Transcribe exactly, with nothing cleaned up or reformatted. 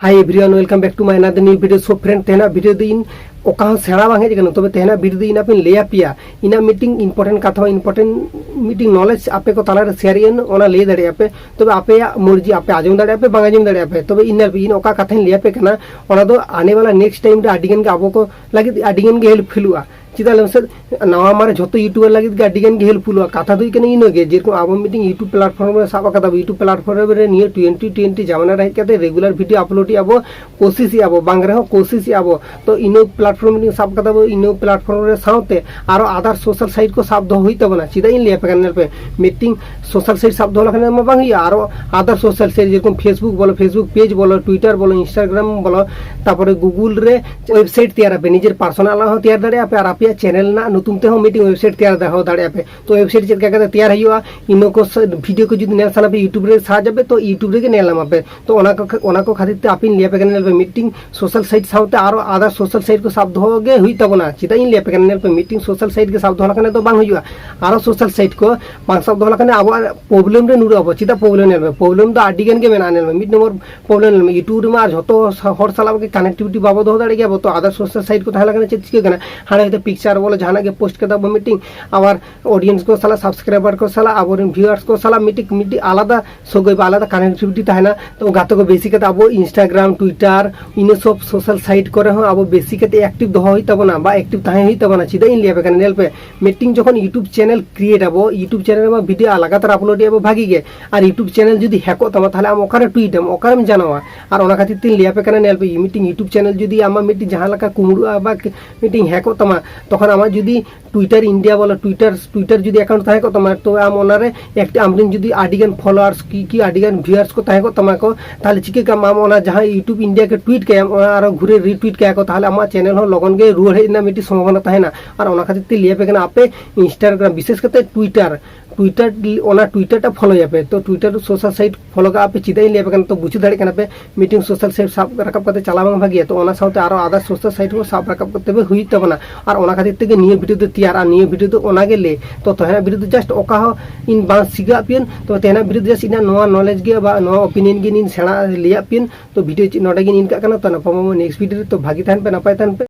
Hi everyone, welcome back to my another new video. So friend, ᱛᱮᱦᱮᱧᱟᱜ video ᱫᱚ ᱤᱧ ᱚᱠᱟ ᱦᱚᱸ ᱥᱮᱬᱟ ᱵᱟᱝ ᱦᱮᱡ ᱟᱠᱟᱱᱟ, ᱛᱚᱵᱮ ᱛᱮᱦᱮᱧᱟᱜ ᱵᱷᱤᱰᱤᱭᱳ ᱫᱚ ᱤᱧ ᱟᱯᱮᱧ ᱞᱟᱹᱭ ᱟᱯᱮᱭᱟ, ᱤᱧᱟᱹᱜ ᱢᱤᱫᱴᱤᱝ ᱤᱢᱯᱚᱨᱴᱮᱱᱴ ᱠᱟᱛᱷᱟ, ᱤᱢᱯᱚᱨᱴᱮᱱᱴ ᱢᱤᱫᱴᱤᱝ ᱱᱚᱞᱮᱡᱽ ᱟᱯᱮ ᱠᱚ ᱛᱟᱞᱟᱨᱮ ᱥᱮᱭᱟᱨ ᱤᱧ, ᱚᱱᱟ ᱞᱟᱹᱭ ᱫᱟᱲᱮᱭᱟᱜᱼᱟ ᱯᱮ᱾ ᱛᱚᱵᱮ ᱟᱯᱮᱭᱟᱜ ᱢᱚᱨᱡᱤ, ᱟᱯᱮ ᱟᱸᱡᱚᱢ ᱫᱟᱲᱮᱭᱟᱜᱼᱟ ᱯᱮ, ᱵᱟᱝ ᱟᱸᱡᱚᱢ ᱫᱟᱲᱮᱭᱟᱜᱼᱟ ᱯᱮ, ᱛᱚᱵᱮ ᱤᱧ ᱧᱮᱞ ᱯᱮ, ᱤᱧ ᱚᱠᱟ ᱠᱟᱛᱷᱟᱧ ᱞᱟᱹᱭ ᱟᱯᱮ ᱠᱟᱱᱟ, ᱚᱱᱟ ᱫᱚ ᱟᱱᱮ ᱵᱟᱞᱟ ᱱᱮᱠᱥᱴ ᱴᱟᱭᱤᱢ ᱨᱮ ᱟᱹᱰᱤ ᱜᱟᱱ ᱜᱮ ᱟᱵᱚ ᱠᱚ ᱞᱟᱹᱜᱤᱫ ᱟᱹᱰᱤ ᱜᱟᱱ ᱜᱮ ᱦᱮᱞᱯᱯᱷᱩᱞᱚᱜᱼᱟ᱾ ᱪᱮᱫᱟᱜ ᱞᱟᱹᱭ ᱢᱮᱥᱮ, ᱱᱟᱣᱟ ᱢᱟᱨᱮ ᱡᱷᱚᱛᱚ ᱭᱩᱴᱩᱵᱟᱨ ᱞᱟᱹᱜᱤᱫ ᱜᱮ ᱟᱹᱰᱤ ᱜᱟᱱ ᱜᱮ ᱦᱮᱞᱯᱯᱷᱩᱞᱚᱜᱼᱟ᱾ ᱠᱟᱛᱷᱟ ᱫᱚ ᱦᱩᱭᱩᱜ ᱠᱟᱱᱟ ᱤᱱᱟᱹᱜᱮ, ᱡᱮᱨᱚᱠᱚᱢ ᱟᱵᱚ ᱢᱤᱫᱴᱤᱝ ᱭᱩᱴᱩᱵᱽ ᱯᱞᱟᱴᱯᱷᱚᱨᱢ ᱨᱮ ᱥᱟᱵ ᱟᱠᱟᱫᱟ ᱵᱚ, ᱭᱩᱴᱩᱵᱽ ᱯᱞᱟᱴᱯᱷᱚᱨᱢ ᱨᱮ ᱱᱤᱭᱟᱹ ᱴᱩᱭᱮᱱᱴᱤ ᱴᱩᱭᱮᱱᱴᱤ ᱡᱟᱢᱟᱱᱟ ᱨᱮ ᱦᱮᱡ ᱠᱟᱛᱮ ᱨᱮᱜᱩᱞᱟᱨ ᱵᱷᱤᱰᱤᱭᱳ ᱟᱯᱞᱳᱰ ᱮᱫᱼᱟ ᱵᱚ, ᱠᱳᱥᱤᱥ ᱮᱫᱼᱟ ᱵᱚ, ᱵᱟᱝ ᱨᱮᱦᱚᱸ ᱠᱳᱥᱤᱥ ᱮᱫᱼᱟ ᱵᱚ᱾ ᱛᱚ ᱤᱱᱟᱹ ᱯᱞᱟᱴᱯᱷᱚᱨᱢ ᱨᱮ ᱥᱟᱵ ᱠᱟᱫᱟ ᱵᱚ, ᱤᱱᱟᱹ ᱯᱞᱟᱴᱯᱷᱚᱨᱢ ᱨᱮ ᱥᱟᱶᱛᱮ ᱟᱨᱚ ᱟᱫᱟᱨ ᱥᱳᱥᱟᱞ ᱥᱟᱭᱤᱴ ᱠᱚ ᱥᱟᱵ ᱫᱚᱦᱚ ᱦᱩᱭᱩᱜ ᱛᱟᱵᱚᱱᱟ᱾ ᱪᱮᱫᱟᱜ ᱤᱧ ᱞᱟᱹᱭ ᱟᱯᱮ ᱠᱟᱱᱟ, ᱧᱮᱞ ᱯᱮ, ᱢᱤᱫᱴᱤᱝ ᱥᱳᱥᱟᱞ ᱥᱟᱭᱤᱴ ᱥᱟᱵ ᱫᱚᱦᱚ ᱞᱮᱠᱷᱟᱱ ᱢᱟ ᱵᱟᱝ ᱦᱩᱭᱩᱜᱼᱟ, ᱟᱨᱚ ᱟᱫᱟᱨ ᱥᱳᱥᱟᱞ ᱥᱟᱭᱤᱴ ᱡᱮᱨᱚᱠᱚᱢ Facebook ᱵᱚᱞᱚ, Facebook ᱯᱮᱡᱽ ᱵᱚᱞᱚ, ᱴᱩᱭᱴᱟᱨ ᱵᱚᱞᱚ, ᱤᱱᱥᱴᱟᱜᱨᱟᱢ ᱵᱚᱞᱚ, ᱛᱟᱨᱯᱚᱨᱮ ᱜᱩᱜᱩᱞ ᱨᱮ ᱳᱭᱮᱵᱥᱟᱭᱤᱴ ᱛᱮᱭᱟᱨ ᱟᱯᱮ, ᱱᱤᱡᱮᱨ ᱯᱟᱨᱥᱚᱱᱟᱞ ᱦᱚᱸ ᱛᱮᱭᱟᱨ ᱫᱟᱲᱮᱭᱟᱜᱼᱟ ᱯᱮ, ᱟᱨ ᱟᱯᱮᱭᱟᱜ ᱪᱮᱱᱮᱞ ᱨᱮᱱᱟᱜ ᱧᱩᱛᱩᱢ ᱛᱮᱦᱚᱸ ᱢᱤᱫᱴᱤᱝ ᱳᱭᱮᱵᱥᱟᱭᱤᱴ ᱛᱮᱭᱟᱨ ᱫᱚᱦᱚ ᱫᱟᱲᱮᱭᱟᱜᱼᱟ ᱯᱮ᱾ ᱛᱚ ᱳᱭᱮᱵᱥᱟᱭᱤᱴ ᱪᱮᱫ ᱞᱮᱠᱟ ᱠᱟᱛᱮ ᱛᱮᱭᱟᱨ ᱦᱩᱭᱩᱜᱼᱟ, ᱤᱱᱟᱹ ᱠᱚ ᱥ-, ᱵᱷᱤᱰᱤᱭᱳ ᱠᱚ ᱡᱩᱫᱤ ᱧᱮᱞ ᱥᱟᱱᱟ ᱯᱮ, ᱭᱩᱴᱩᱵᱽ ᱨᱮ ᱥᱟᱨᱪ ᱟᱯᱮ, ᱛᱚ ᱭᱩᱴᱩᱵᱽ ᱨᱮᱜᱮ ᱧᱮᱞ ᱧᱟᱢᱟ ᱯᱮ᱾ ᱛᱚ ᱚᱱᱟ ᱠᱚ ᱠᱷᱟ-, ᱚᱱᱟ ᱠᱚ ᱠᱷᱟᱹᱛᱤᱨ ᱛᱮ ᱟᱯᱮᱧ ᱞᱟᱹᱭ ᱟᱯᱮ ᱠᱟᱱᱟ, ᱧᱮᱞ ᱯᱮ, ᱢᱤᱫᱴᱤᱝ ᱥᱳᱥᱟᱞ ᱥᱟᱭᱤᱴ ᱥᱟᱶᱛᱮ ᱟᱨᱚ ᱟᱫᱟᱨ ᱥᱳᱥᱟᱞ ᱥᱟᱭᱤᱴ ᱠᱚ ᱥᱟᱵ ᱫᱚᱦᱚ ᱜᱮ ᱦᱩᱭᱩᱜ ᱛᱟᱵᱚᱱᱟ᱾ ᱪᱮᱫᱟᱜ ᱤᱧ ᱞᱟᱹᱭ ᱟᱯᱮ ᱠᱟᱱᱟ, ᱧᱮᱞ ᱯᱮ, ᱢᱤᱫᱴᱤᱝ ᱥᱳᱥᱟᱞ ᱥᱟᱭᱤᱴ ᱜᱮ ᱥᱟᱵ ᱫᱚᱦᱚ ᱞᱮᱠᱷᱟᱱ ᱫᱚ ᱵᱟᱝ ᱦᱩᱭᱩᱜᱼᱟ, ᱟᱨᱚ ᱥᱳᱥᱟᱞ ᱥᱟᱭᱤᱴ ᱠᱚ ᱵᱟᱝ ᱥᱟᱵ ᱫᱚᱦᱚ ᱞᱮᱠᱷᱟᱱ ᱟᱵᱚᱣᱟᱜ ᱯᱨᱚᱵᱞᱮᱢ ᱨᱮ ᱧᱩᱨᱩᱜ ᱟᱵᱚ᱾ ᱪᱮᱫᱟᱜ ᱯᱨᱚᱵᱞᱮᱢ? ᱧᱮᱞ ᱢᱮ, ᱯᱨᱚᱵᱞᱮᱢ ᱫᱚ ᱟᱹᱰᱤ ᱜᱟᱱ ᱜᱮ ᱢᱮᱱᱟᱜᱼᱟ᱾ ᱧᱮᱞ ᱢᱮ, ᱢᱤᱫ ᱱᱚᱢᱵᱚᱨ ᱯᱨᱚᱵᱞᱮᱢ, ᱧᱮᱞ ᱢᱮ, ᱭᱩᱴᱩᱵᱽ ᱨᱮᱢᱟ ᱟᱨ ᱡᱷᱚᱛᱚ ᱥᱟ-, ᱦᱚᱲ ᱥᱟᱞᱟᱜ ᱜᱮ ᱠᱟᱱᱮᱠᱴᱤᱵᱷᱤᱴᱤ ᱵᱟᱵᱚ ᱫᱚᱦᱚ ᱫᱟᱲᱮᱭᱟᱜ ᱜᱮᱭᱟ ᱟᱵᱚ᱾ ᱛᱚ ᱟᱫᱟᱨ ᱥᱳᱥᱟᱞ ᱥᱟᱭᱤᱴ ᱠᱚ ᱛᱟᱦᱮᱸ ᱞᱮᱠᱷᱟᱱ ᱪᱮᱫ ᱪᱤᱠᱟᱹᱜ ᱠᱟᱱᱟ, ᱦᱟᱸᱰᱮ ᱦᱚᱭᱛᱳ ᱯᱤᱠᱪᱟᱨ ᱵᱚᱞᱚ ᱡᱟᱦᱟᱱᱟᱜ ᱜᱮ ᱯᱳᱥᱴ ᱠᱟᱫᱟ ᱵᱚ, ᱢᱤᱫᱴᱤᱝ ᱟᱵᱟᱨ ᱚᱰᱤᱭᱮᱱᱥ ᱠᱚ ᱥᱟᱞᱟᱜ, ᱥᱟᱵᱥᱠᱨᱟᱭᱵᱟᱨ ᱠᱚ ᱥᱟᱞᱟᱜ, ᱟᱵᱚᱨᱮᱱ ᱵᱷᱤᱭᱩᱣᱟᱨᱥ ᱠᱚ ᱥᱟᱞᱟᱜ ᱢᱤᱫᱴᱤᱡ, ᱢᱤᱫᱴᱤᱡ ᱟᱞᱟᱫᱟ ᱥᱟᱹᱜᱟᱹᱭ ᱵᱟ ᱟᱞᱟᱫᱟ ᱠᱟᱱᱮᱠᱴᱤᱵᱷᱤᱴᱤ ᱛᱟᱦᱮᱱᱟ᱾ ᱛᱚ ᱜᱟᱛᱮ ᱠᱚ ᱵᱮᱥᱤ ᱠᱟᱛᱮ ᱟᱵᱚ ᱤᱱᱥᱴᱟᱜᱨᱟᱢ, ᱴᱩᱭᱴᱟᱨ, ᱤᱱᱟᱹ ᱥᱚᱵ ᱥᱳᱥᱟᱞ ᱥᱟᱭᱤᱴ ᱠᱚᱨᱮ ᱦᱚᱸ ᱟᱵᱚ ᱵᱮᱥᱤ ᱠᱟᱛᱮ ᱮᱠᱴᱤᱵᱷ ᱫᱚᱦᱚ ᱦᱩᱭᱩᱜ ᱛᱟᱵᱚᱱᱟ ᱵᱟ ᱮᱠᱴᱤᱵᱷ ᱛᱟᱦᱮᱸ ᱦᱩᱭᱩᱜ ᱛᱟᱵᱚᱱᱟ᱾ ᱪᱮᱫᱟᱜ ᱤᱧ ᱞᱟᱹᱭ ᱟᱯᱮ ᱠᱟᱱᱟ, ᱧᱮᱞ ᱯᱮ, ᱢᱤᱫᱴᱤᱝ ᱡᱚᱠᱷᱚᱱ ᱭᱩᱴᱩᱵᱽ ᱪᱮᱱᱮᱞ ᱠᱨᱤᱭᱮᱴ ᱟᱵᱚ, ᱭᱩᱴᱩᱵᱽ ᱪᱮᱱᱮᱞ ᱨᱮᱢᱟ ᱵᱷᱤᱰᱤᱭᱳ ᱞᱟᱜᱟᱛᱟᱨ ᱟᱯᱞᱳᱰ ᱮᱫ ᱟᱵᱚ ᱵᱷᱟᱜᱤ ᱜᱮ, ᱟᱨ ᱭᱩᱴᱩᱵᱽ ᱪᱮᱱᱮᱞ ᱡᱩᱫᱤ ᱦᱮᱠᱚᱜ ᱛᱟᱢᱟ, ᱛᱟᱦᱚᱞᱮ ᱟᱢ ᱚᱠᱟᱨᱮ ᱴᱩᱭᱤᱴ ᱟᱢ, ᱚᱠᱟᱨᱮᱢ ᱡᱟᱱᱟᱣᱟ? ᱟᱨ ᱚᱱᱟ ᱠᱷᱟᱹᱛᱤᱨ ᱛᱤᱧ ᱞᱟᱹᱭ ᱟᱯᱮ ᱠᱟᱱᱟ, ᱧᱮᱞ ᱯᱮ, ᱢᱤᱫᱴᱤᱝ ᱭᱩᱴᱩᱵᱽ ᱪᱮᱱᱮᱞ ᱡᱩᱫᱤ ᱟᱢᱟᱜ ᱢᱤᱫᱴᱤᱝ ᱡᱟᱦᱟᱸ ᱞᱮᱠᱟ ᱠᱩᱢᱲᱩᱜᱼᱟ ᱵᱟ ᱢᱤᱫᱴᱤᱝ ᱦᱮᱠᱚᱜ ᱛᱟᱢᱟ, ᱛᱚᱠᱷᱚᱱ ᱟᱢᱟᱜ ᱡᱩᱫᱤ ᱴᱩᱭᱴᱟᱨ ᱤᱱᱰᱤᱭᱟ ᱵᱚᱞᱚ, ᱴᱩᱭᱴᱟᱨ, ᱴᱩᱭᱴᱟᱨ ᱡᱩᱫᱤ ᱮᱠᱟᱣᱩᱱᱴ ᱛᱟᱦᱮᱸ ᱠᱚᱜ ᱛᱟᱢᱟ, ᱛᱚ ᱟᱢ ᱚᱱᱟᱨᱮ ᱮᱠᱴᱤ-, ᱟᱢᱨᱮᱱ ᱡᱩᱫᱤ ᱟᱹᱰᱤ ᱜᱟᱱ ᱯᱷᱚᱞᱳᱣᱟᱨᱥ ᱠᱤ, ᱠᱤ ᱟᱹᱰᱤ ᱜᱟᱱ ᱵᱷᱤᱭᱩᱣᱟᱨᱥ ᱠᱚ ᱛᱟᱦᱮᱸ ᱠᱚᱜ ᱛᱟᱢᱟ ᱠᱚ, ᱛᱟᱦᱚᱞᱮ ᱪᱤᱠᱟᱹ ᱠᱟᱢ ᱟᱢ ᱚᱱᱟ ᱡᱟᱦᱟᱸ ᱭᱩᱴᱩᱵᱽ ᱤᱱᱰᱤᱭᱟ ᱠᱮ ᱴᱩᱭᱤᱴ ᱠᱟᱭᱟᱢ, ᱚᱱᱟ ᱟᱨᱚ ᱜᱷᱩᱨᱮ ᱨᱤᱴᱩᱭᱤᱴ ᱠᱟᱭᱟ ᱠᱚ, ᱛᱟᱦᱚᱞᱮ ᱟᱢᱟᱜ ᱪᱮᱱᱮᱞ ᱦᱚᱸ ᱞᱚᱜᱚᱱ ᱜᱮ ᱨᱩᱣᱟᱹᱲ ᱦᱮᱡ ᱨᱮᱱᱟᱜ ᱢᱤᱫᱴᱤᱡ ᱥᱚᱢᱵᱷᱚᱵᱚᱱᱟ ᱛᱟᱦᱮᱱᱟ᱾ ᱟᱨ ᱚᱱᱟ ᱠᱷᱟᱹᱛᱤᱨ ᱛᱮ ᱞᱟᱹᱭ ᱟᱯᱮ ᱠᱟᱱᱟ, ᱟᱯᱮ ᱤᱱᱥᱴᱟᱜᱨᱟᱢ, ᱵᱤᱥᱮᱥ ᱠᱟᱛᱮ ᱴᱩᱭᱴᱟᱨ, ᱴᱩᱭᱴᱟᱨ, ᱚᱱᱟ ᱴᱩᱭᱴᱟᱨ ᱴᱟ ᱯᱷᱚᱞᱳᱭᱟᱯᱮ᱾ ᱛᱚ ᱴᱩᱭᱴᱟᱨ ᱥᱳᱥᱟᱞ ᱥᱟᱭᱤᱴ ᱯᱷᱚᱞᱳ ᱠᱟᱜᱼᱟ ᱯᱮ, ᱪᱮᱫᱟᱜ ᱤᱧ ᱞᱟᱹᱭ ᱟᱯᱮ ᱠᱟᱱᱟ, ᱛᱚ ᱵᱩᱡᱷᱟᱹᱣ ᱫᱟᱲᱮᱭᱟᱜ ᱠᱟᱱᱟ ᱯᱮ, ᱢᱤᱫᱴᱮᱱ ᱥᱳᱥᱟᱞ ᱥᱟᱭᱤᱴ ᱥᱟᱵ ᱨᱟᱠᱟᱵ ᱠᱟᱛᱮ ᱪᱟᱞᱟᱣ ᱵᱟᱝ ᱵᱷᱟᱜᱮᱭᱟ᱾ ᱛᱚ ᱚᱱᱟ ᱥᱟᱶᱛᱮ ᱟᱨᱚ ᱟᱫᱟᱨ ᱥᱳᱥᱟᱞ ᱥᱟᱭᱤᱴ ᱦᱚᱸ ᱥᱟᱵ ᱨᱟᱠᱟᱵ ᱠᱟᱛᱮ ᱯᱮ ᱦᱩᱭᱩᱜ ᱛᱟᱵᱚᱱᱟ᱾ ᱟᱨ ᱚᱱᱟ ᱠᱷᱟᱹᱛᱤᱨ ᱛᱮᱜᱮ ᱱᱤᱭᱟᱹ ᱵᱷᱤᱰᱤᱭᱳ ᱫᱚ ᱛᱮᱭᱟᱨ, ᱟᱨ ᱱᱤᱭᱟᱹ ᱵᱷᱤᱰᱤᱭᱳ ᱫᱚ ᱚᱱᱟ ᱜᱮ ᱞᱟᱹᱭ᱾ ᱛᱚ ᱛᱮᱦᱮᱧᱟᱜ ᱵᱷᱤᱰᱤᱭᱳ ᱫᱚ ᱡᱟᱥᱴ ᱚᱠᱟ ᱦᱚᱸ ᱤᱧ ᱵᱟᱝ ᱥᱤᱠᱷᱟᱹᱣᱟᱜ ᱯᱮᱭᱟᱹᱧ, ᱛᱚ ᱛᱮᱦᱮᱧᱟᱜ ᱵᱷᱤᱰᱤᱭᱳ ᱫᱚ ᱡᱟᱥᱴ ᱤᱧᱟᱹᱜ ᱱᱚᱣᱟ ᱱᱚᱞᱮᱡᱽ ᱜᱮ ᱵᱟ ᱱᱚᱣᱟ ᱚᱯᱤᱱᱤᱭᱚᱱ ᱜᱮ ᱤᱧ ᱥᱮᱬᱟ ᱞᱟᱹᱭᱟᱫ ᱯᱮᱭᱟᱹᱧ᱾ ᱛᱚ ᱵᱷᱤᱰᱤᱭᱳ ᱱᱚᱰᱮ ᱜᱮᱧ ᱤᱱ ᱠᱟᱜ ᱠᱟᱱᱟ᱾ ᱛᱚ ᱱᱟᱯᱟᱢ ᱟᱵᱚ ᱱᱮᱠᱥᱴ ᱵᱷᱤᱰᱤᱭᱳ ᱨᱮ᱾ ᱛᱚ ᱵᱷᱟᱜᱮ ᱛᱟᱦᱮᱱ ᱯᱮ, ᱱᱟᱯᱟᱭ ᱛᱟᱦᱮᱱ ᱯᱮ᱾